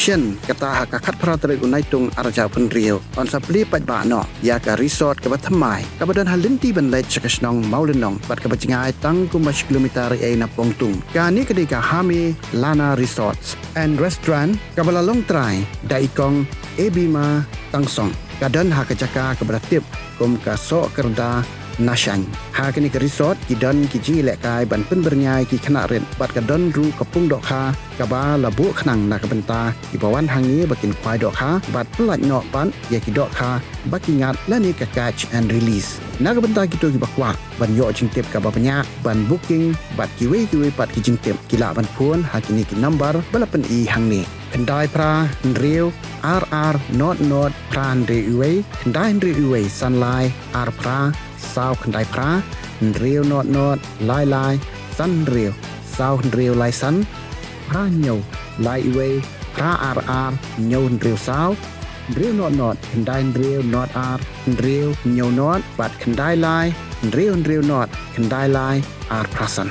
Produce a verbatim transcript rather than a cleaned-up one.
Shen kata ha ka khatphra tarik u Naitung arhajar arphew hynriew yn sa plie paidbah noh ïa ka resort kaba thymmai kaba don ha lynti ban leit sha ka shnong Mawlynnong bad kaba jngai tang kumba shi kilometer ei na Pongtung. Kane ka dei ka Hame Lana Resorts and Restaurant kaba la long trai da i kong Ebima Tangsong. Ka don ha ka jaka kaba la tip kum ka Sohkyrda Nashaiñ. Ha kane ka resort ki don ki jingïalehkai ban pynbyrngia ïa ki khynnah rit bad ka don ruh ka pung dohkha kaba la buh khnang na ka bynta kiba wan hangne ba kin khwai dohkha bad pyllait noh pat ïa ki dohkha ba ki ngat lane ka catch and release. Na ka bynta kito kiba kwah ban ïoh jingtip kaba bniah, ban booking bad kiwei kiwei pat ki jingtip, ki lah ban phone ha kine ki number ba la pyni hangne: khyndai phra hynriew ar ar nod nod phra hynriew wei, khyndai hynriew wei san lai ar phra saw khyndai phra, hynriew nod nod lai lai san hynriew saw hynriew lai san, phra hynñiew lai wei phra ar ar hynñiew hynriew saw, hynriew nod nod khyndai hynriew nod ar hynriew hynñiew nod bad khyndai lai hynriew hynriew nod khyndai lai ar phra san.